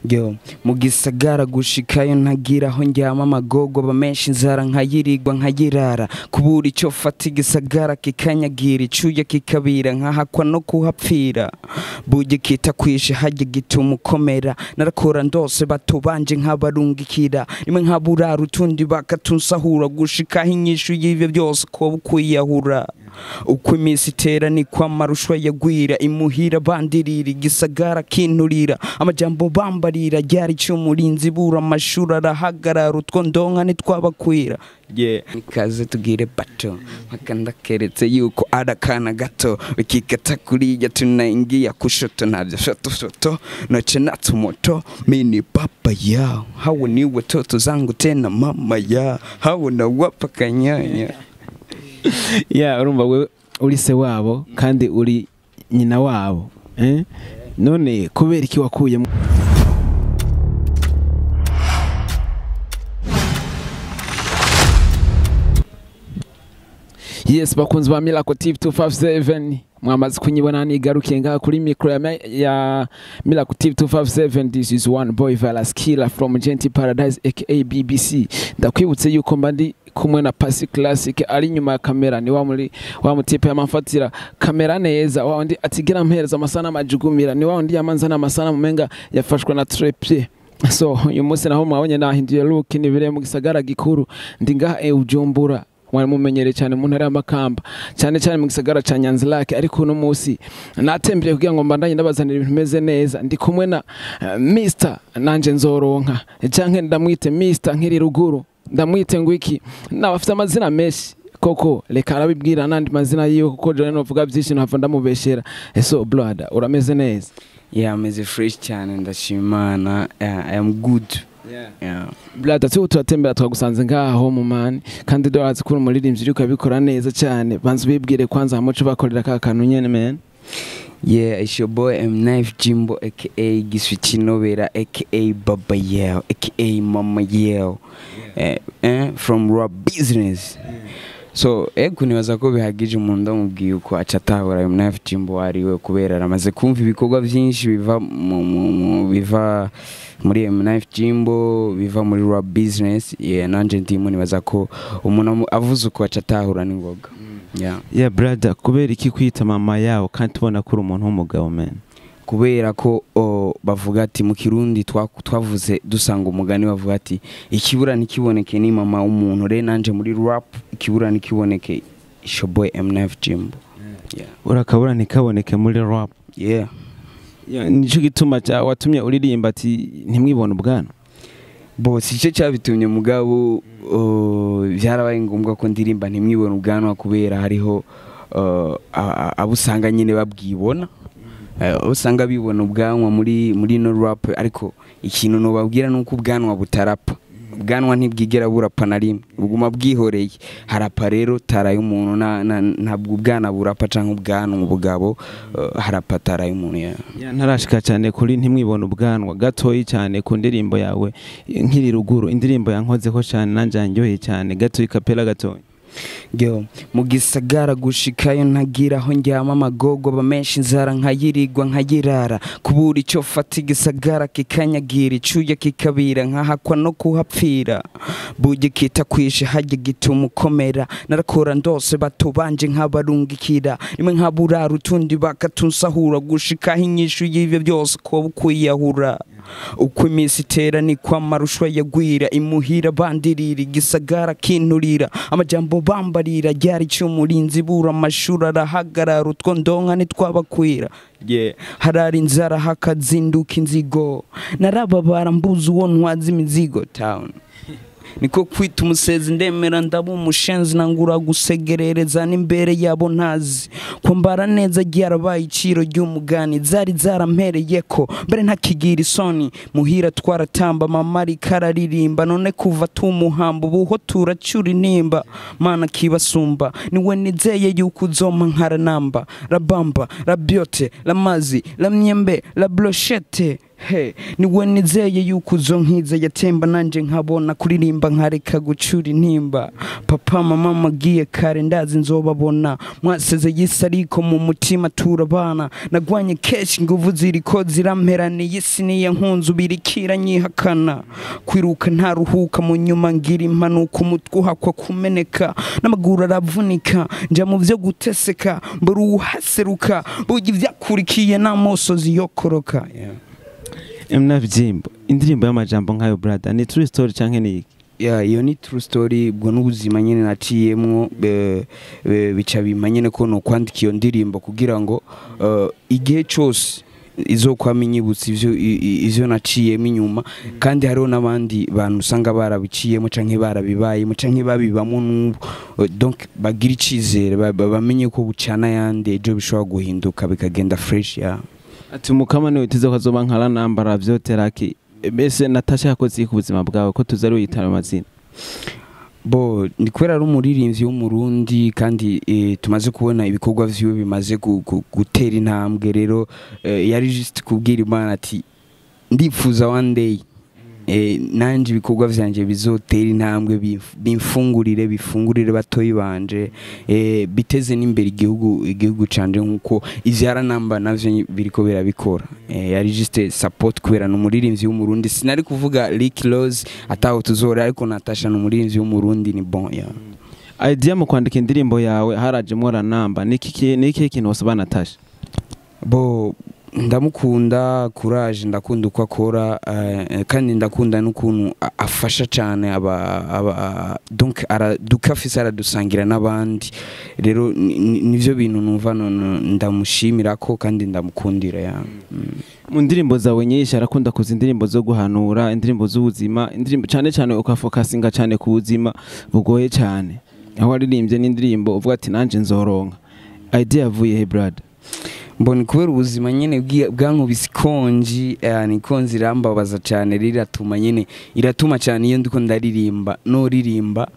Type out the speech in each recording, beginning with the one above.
Yo, mu gisagara gushikayo ntagira aho ndyama, amagogo bamenshi, inzara nkayirigwa nkayirara, kubura icyo fata igisagara kikanyagira, icuya kikabira nkahakwa no kuhapfira. Bujye kitakwishe hajya gituma ukomera, narakora ndose bato banje nkabarungikira, rimwe nkaburara utundi bakatunsahura, gushikaho inyishu y'ivyo byose ko bukwiyahura. Uko iminsi itera niko amarushwa yagwira, imuhira bandirira, igisagara kinturira, amajambo bambarira ryari cy'umurinzi bura, amashuri arahagarara, utwo ndonka ntitwabakwira. Yeah. Nikaze tugire bato mpaka ndakeretse yuko ari akana gato, bikikata kuriya tunaingia kushoto, ntabyo shoto shoto noce natsumoto mini papa yao hawo ni watoto zangu tena mama yao hawo nawapa kanyanya. Yeah, urumva we uri se wabo kandi uri nyina wabo, eh? None kubera iki wakuye Yes, bakunzi ba Miracle TV 257 mwamaze kunyibona nigarukiye ngaha kuri micro ya Miracle TV 257. This is one boy Velas Killer from Genty Paradise aka BBC. Ndakwibutse yuko mba ndi kumwe na Pasi Classic ari nyuma ya kamera, ni wa muri wa mutipe yamamfatira kamera neza, wa undi atigera mpereza amasana amajugumira, ni wa undi yamanzana amasana mumenga yafashwe na trépied. So uyu munsi naho mwabonye nahinduye look, ni bire mu gisagara gikuru, ndi ngaha Bujumbura. Mwari mumenyere cyane mu ntara y'Amakamba, cyane cyane mu gisagara ca Nyanza-Lac, ariko uno munsi natembeye kugira ngo mbandanye ndabazanira ibintu bimeze neza. Ndi kumwe na Mr nanje nzoronka, canke ndamwite Mr nkiri ruguru, ndamwite ngwiki, nabafite amazina menshi koko, reka arabibwira nandi mazina yiwe kuko je novuga byinshi ntava ndamubeshera. So brother, urameze neza? Yeah, ameze fresh cyane, ndashimana. I am good. Yeah. Brother, tu turatembera twagusanze ngaho mu mani, kandi dorazi kuri umuririmbyi uriko abikora neza cyane. Banza ubibwire kwanza hamuco bakorera ka kantu nyene man. Yeah, it's your boy M Knife Jimbo aka Giswichinovera aka Baba Yao aka Mama Yao. From Raw Business. So ego nibaza ko bihagije umuntu ndamubwiye uko aca atahura M Knife Jimbo ariwe, kubera aramaze kumva ibikorwa byinshi biva biva muri M Knife Jimbo, biva muri Raw Business. Yeah, nanje ndimo nibaza ko umuntu avuze uko aca atahura n'ingoga. Yeah. Yeah brother, kubera iki kwita mama yao kandi tubona ko uri umuntu w'umugabo man? Kubera ko bavuga ati mu Kirundi twavuze dusanga umugani bavuga ati ikibura ntikiboneke ni mama w'umuntu. Rero nanje muri rap ikibura ntikiboneke, it's your boy M Knife Jimbo. Yeah. Urakabura ntikaboneke muri rap. Yeah. Yeah, nico gituma watumye uririmba ati ntimwibone ubwana. Bo si cyo cyabitumye mugabo, byarabaye ngombwa ko ndirimba ntimwibone ubwanwa kubera hariho abo usanga nyine babwibona, usanga bibona ubwanwa muri no rap, ariko ikintu no babwira nuko ubwanwa butarapa. Ubwanwa ntibwigera burapa na rimwe, buguma bwihoreye. Harapa rero tara y'umuntu, ntabwo ubwana burapa canke ubwanwa ubugabo, harapa tara y'umuntu. Ya ntarashika cyane kuri ntimwibona ubwanwa gatoyi cyane ku ndirimbo yawe nkiri ruguru, indirimbo yankozeko cyane nanje yanyoheye cyane gatoyi, kapela gatoyi. Yo, mu gisagara gushikayo ntagira aho ndyama, amagogo bamenshi, inzara nkayirigwa nkayirara, kubura icyo fata igisagara kikanyagira, icuya kikabira nkahakwa no kuhapfira. Bujye kitakwishe hajya gituma ukomera, narakora ndose bato banje nkabarungikira, rimwe nkaburara utundi bakatunsahura, gushikaho inyishu y'ivyo byose ko bukwiyahura. Uko iminsi itera niko amarushwa yagwira, imuhira bandirira, igisagara kinturira, amajambo bambarira ryari cy'umurinzi bura, amashuri arahagarara, utwo ndonka ntitwabakwira. Yeah. Harari inzara hakazinduka inzigo, narababara mbuze uwo ntwaza imizigo town. Niko kwita umusezi ndemera ndaba umushenzi, nangura gusegerereza n'imbere yabo ntazi kwambara neza ryarabaye iciro ry'umugani, zari zarampereye ko mbere ntakigira isoni. Muhira twaratamba mama ariko araririmba, none kuva tumuhamba ubuho turacyura intimba. Mana kibasumba niwe nizeye yuko uzompa nkaranamba, rabamba rabyote lamazi lamyembe la brochette. He, niwe nizeye yuko uzonkiza yatemba nanje nkabona kuririmba nkareka gucura intimba. Papa mama magiye kare ndazi nzobabona, mwaseze yisi ariko mu mutima turabana. Nagwanye kenshi nguvu ziriko ziramperaniye, isi niya nkunzu birikira nyihakana. Kwiruka ntaruhuka mu nyuma ngira impanuka, umutwe uhakwa kumeneka n'amaguru aravunika, nja mu vyo guteseka mbura uwuhaseruka, burya ivyakurikiye n'amosozi yokoroka. Yeah. Mnavyimbo indirimbo y'amajambo nkayo brother, ni true story canke ni iki? Yeah, iyo ni true story, ubwo n'ubuzima nyene naciyemwo, bica bimpa nyene ko no kwandika iyo ndirimbo kugira ngo igihe cose izokwama inyibutsa ivyo naciyemo inyuma. Kandi hariho n'abandi bantu usanga barabiciyemo canke barabibayemo canke babibamo n'ubu, donc bagira icizere, bamenye ko bucana yandi ejo bishobora guhinduka bikagenda fresh. Yeah. Ati umukama niwe witeze ko azoba nka Ranambara vyoteraki. Mbese Natasha yakoze iki ku buzima bwawe ko tuza ari uyitara amazina? Bo ni kubera ari umuririmbyi w'Umurundi kandi tumaze kubona ibikorwa vyiwe bimaze gutera intambwe. Rero yari just kubwira Imana ati ndifuza one day nanje ibikorwa vyanje bizotera intambwe, bimfungurire, bifungurire batoyi banje, biteze n'imbere igihugu canje nkuko ivyaranamba navyo biriko birabikora. Yari just support kubera n'umuririmbyi w'Umurundi. Sinari kuvuga Rick Rose ataho tuzora, ariko Natasha n'umuririmbyi w'Umurundi ni bon. Yeah. Idea mu kwandika indirimbo yawe harajemwo Ranamba, niki niki kintu wasaba Natasha? Bo ndamukunda courage, ndakunda uko akora, kandi ndakunda n'ukuntu afasha cyane aba donc aradukafisa, aradusangira n'abandi. Rero nivyo bintu numva ndamushimira ko kandi ndamukundira. Ya. Mu ndirimbo zawe nyinshi arakunda kuza indirimbo zo guhanura, indirimbo z'ubuzima, indirimbo cyane cyane ukafokasinga cyane ku buzima bugoye cyane, aho waririmbye n'indirimbo uvuga ati nanje nzoronka. Idea yavuye he brother? Mbona kubera ubuzima nyene bwankubise ikonji, ni konzi irambabaza cyane, riratuma nyene iratuma cyane iyo ndiko ndaririmba no ririmba.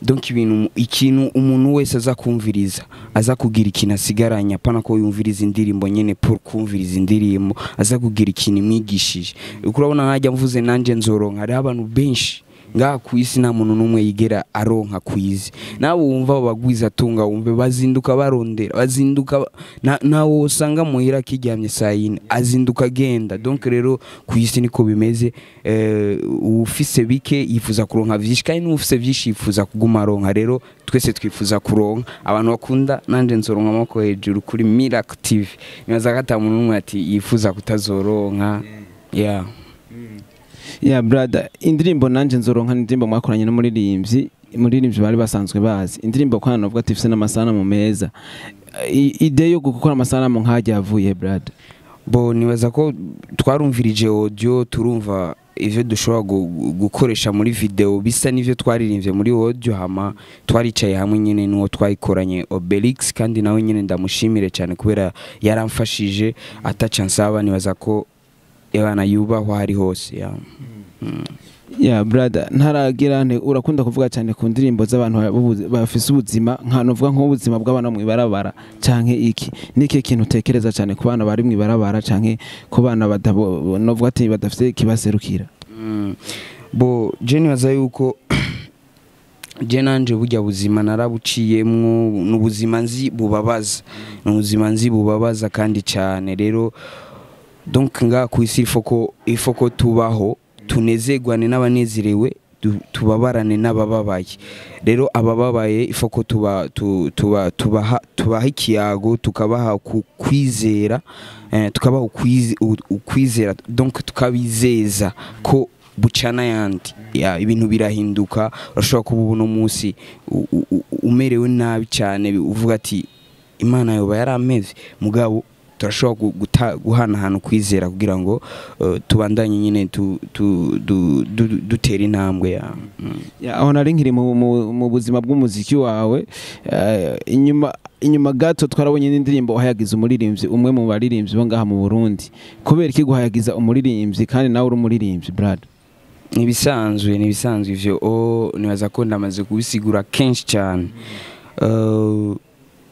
Donc ibintu ikintu umuntu wese aza kumviriza aza kugira ikintu asigaranya, pana ko yumviriza indirimbo nyene pour kumviriza indirimbo, aza kugira ikintu imwigishije. Urabona nkajya mvuze nanje nzoronka, hariho abantu benshi ngaha ku isi nta muntu n'umwe yigera aronka ku isi. Nawe wumva bagwiza tunga, wumve bazinduka barondera, bazinduka nawe usanga muhira akiryamye saa yine azinduka agenda. Donc rero ku isi niko bimeze, ufise bike yifuza kuronka vyinshi, kandi n'ufise vyinshi yifuza kuguma aronka. Rero twese twifuza kuronka. Abantu bakunda nanje nzoronka amaboko hejuru kuri Miracle TV. Nibaza ko ata muntu n'umwe ati yifuza kutazoronka. Yeah. Ya brother, indirimbo nanje nzoronka ni indirimbo mwakoranye n'umuririmbyi, umuririmbyi bari basanzwe bazi. Indirimbo kwa navuga ati ifise n'amasanamu meza. Idea yo gukora amasanamu nkajya yavuye brother? Bo nibaza ko twarumvirije audio, turumva ivyo dushobora gukoresha muri video bisa n'ivyo twaririmbye muri audio. Hama twaricaye hamwe nyene n'uwo twayikoranye Obelix, kandi nawe nyene ndamushimire cyane kubera yaramfashije ataca nsaba. Nibaza ko ebana yubahwa hari hose. Ya. Ya brother, ntaragira nte urakunda kuvuga cyane ku ndirimbo z'abantu bafise ubuzima nka novuga nk'ubuzima bw'abana mu ibarabara canke iki niki kintu utekereza cyane ku bana bari mu ibarabara canke ku bana novuga ati badafise kibaserukira? Bo je nibaza yuko je nanje burya buzima narabuciyemwo, n'ubuzima nzi bubabaza, n'ubuzima nzi bubabaza kandi cyane. Rero donc nga ku isi il faut ko tubaho tunezerwane n'abanezerewe, tubabarane n'abababaye. Rero abababaye il faut ko tuba tuba tubaha tubaha ikiyago, tukabaha kwizera, tukabaha ukwizera, donc tukabizeza ko bucana yandi. Ya, ibintu birahinduka. Urashobora kuba uno munsi umerewe nabi cyane uvuga ati Imana yoba yarameze, mugabo turashobora guhanahana ukwizera kugira ngo tubandanye nyine dutera intambwe. Ya aho nari nkiri mu buzima bw'umuziki wawe, inyuma gato twarabonye n'indirimbo uhayagiza umuririmbyi, umwe mu baririmbyi bo ngaha mu Burundi. Kubera iki guhayagiza umuririmbyi kandi nawe uri umuririmbyi brother? Nibisanzwe ivyo, nibaza ko ndamaze kubisigura kenshi cyane.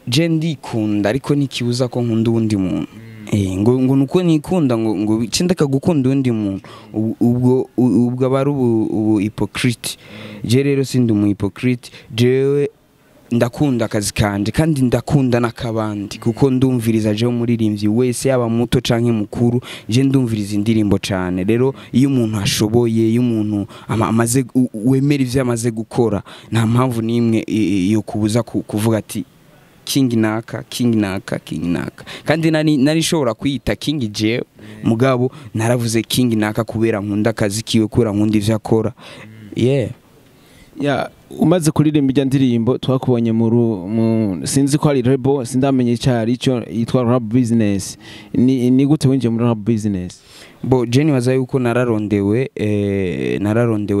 Je ndikunda ariko ntikibuza ko nkunda uwundi muntu. Ngo nuko nikunda ngo ndeka gukunda undi muntu, ubwo aba ari ubu hypocrite. Je rero sindi umu hypocrite, jewe ndakunda akazi kanje kandi ndakunda n'akabandi, kuko ndumviriza je umuririmbyi wese yaba muto canke mukuru, je ndumviriza indirimbo cane. Rero iyo umuntu ashoboye, iyo umuntu amaze wemera ivyo amaze gukora, nta mpamvu n'imwe yo kubuza kuvuga ati King naka, King naka, King naka. Kandi nari nshobora kwiyita King jewe, mugabo naravuze King naka kubera nkunda akazi kiwe, kubera nkunda ivyo akora. Yeah. Ya, umaze kuririmba ijya ndirimbo twakubonye mu sinzi ko ari label, sindamenye icyo cyo yitwa Rap Business. Ni gute winjiye muri Rap Business? Bo je nibaza yuko nararondewe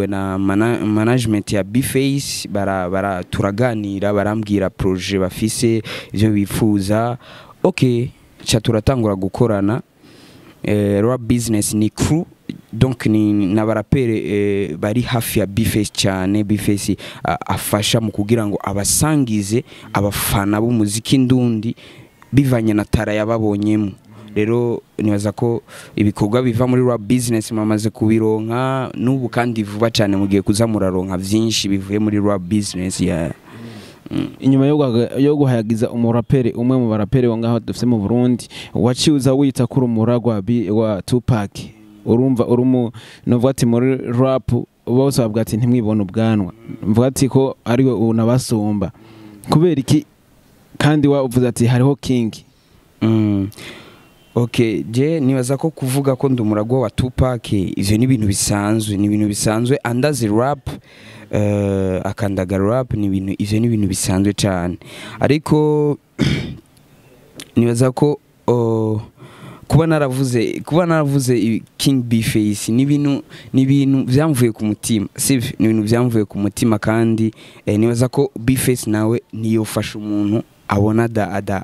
na management ya B-Face, bara turaganira, barambwira projet bafise, ivyo bifuza. Okay, cha turatangura gukorana. Rap Business ni crew, donc ni n'abarapere bari hafi ya B-Face cyane. B-Face afasha mu kugira ngo abasangize abafana b'umuziki ndundi bivanye na tara yababonyemo. Rero nibaza ko ibikorwa biva muri Rap Business mamaze kubironka n'ubu, kandi vuba cyane mugiye kuza muraronka vyinshi bivuye muri Rap Business. Ya Inyuma yo guhayagiza umuraperi umwe mu baraperi wo ngaho dufite mu Burundi, waciye uza wita kuri umuragwa wa Tupac. Urumva urumu novuga ati muri rap bose bavuga ati ntimwibona ubwanwa, mvuga ati ko ari we unabasumba kubera iki, kandi wavuze ati hariho King. Okay, je nibaza ko kuvuga ko ndumuragwa wa Tupac ivyo ni ibintu bisanzwe, ni ibintu bisanzwe. Andazi rap, akandaga rap, ni ibintu ivyo ni ibintu bisanzwe cyane. Ariko nibaza ko kuba naravuze King B-Face ni ibintu byamvuye ku mutima, sivyo? Ni ibintu byamvuye ku mutima, kandi nibaza ko B-Face nawe niyofasha umuntu abona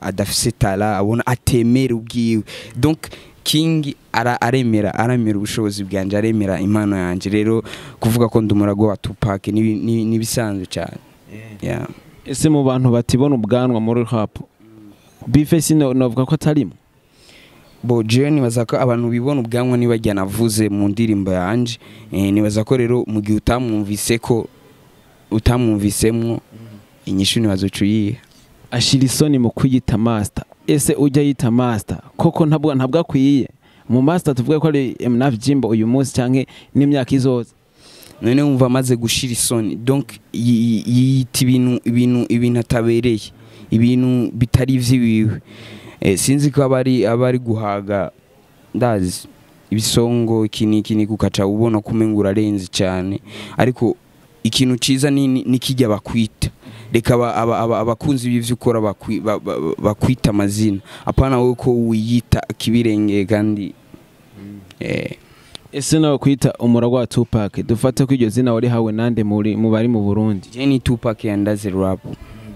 adafise tala, abona atemera ubwiwe. Donc King aremera ubushobozi bwanje, aremera impano yanje. Rero kuvuga ko ndumurago wa Tupac ni bisanzwe cyane. Yeah. Ese mu bantu batibona ubwanwa muri rap, B-Face novuga ko atarimo? Bo je nibaza ko abantu bibona ubwanwa nibajya navuze mu ndirimbo yanje. Nibaza ko rero mu gihe utamwumvise ko utamwumvisemwo inyishu nibazo uyihe. Ashira isoni mu kwiyita master. Ese ujya yita master koko ntabwo akwiye mu master? Tuvuge ko ari M9 Jimbo uyu munsi canke n'imyaka izoza. None wumva amaze gushira isoni, donc yiyita ibintu atabereye, ibintu bitari ivyiwiwe. Sinzi ko abari guhaga ndazi ibisongo iki niki kukaca ubona kumengura arenze cyane. Ariko ikintu ciza ni kijya bakwita, reka abakunzi b'ivyo ukora bakwita amazina, apana wowe ko wiyita kibirenge. Kandi Ese nawe kwita umuragwa wa Tupac, dufate ko iryo zina wari hawe nande mu bari mu Burundi? Je ni Tupac yandaze rap.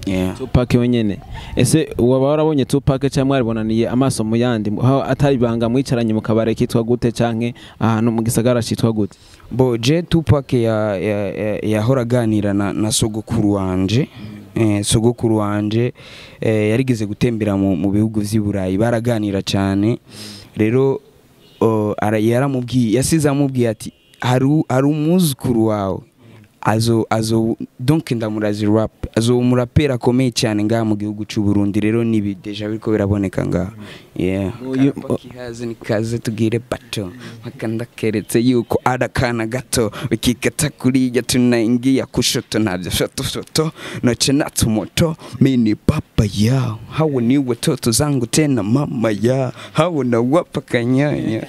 Yeah. Tupac wenyene. Ese waba warabonye Tupac cyangwa mwaribonaniye amaso mu yandi, atari banga mwicaranye mu kabare kitwa gute canke ahantu mu gisagara citwa gute? Bo je Tupac yahora aganira na sogokuru wanje. Sogokuru wanje yarigeze gutembera mu bihugu vy'i Burayi, baraganira cyane. Rero yaramubwiye, yasize amubwiye ati hari umuzukuru wawe azo donc ndamurazi rap, azo umurapera akomeye cyane ngaha mu gihugu cy'u Burundi. Rero nibi deja biriko biraboneka ngaha. Yeah. Kihaze nikaze tugire bato makanda keretse yuko arakana gato bikikata kuriya tunaingia kushoto ntabyo shoto shoto noche natumoto mini papa yao hawo ni watoto zangu tena mama ya hawo na wapa kanyanya.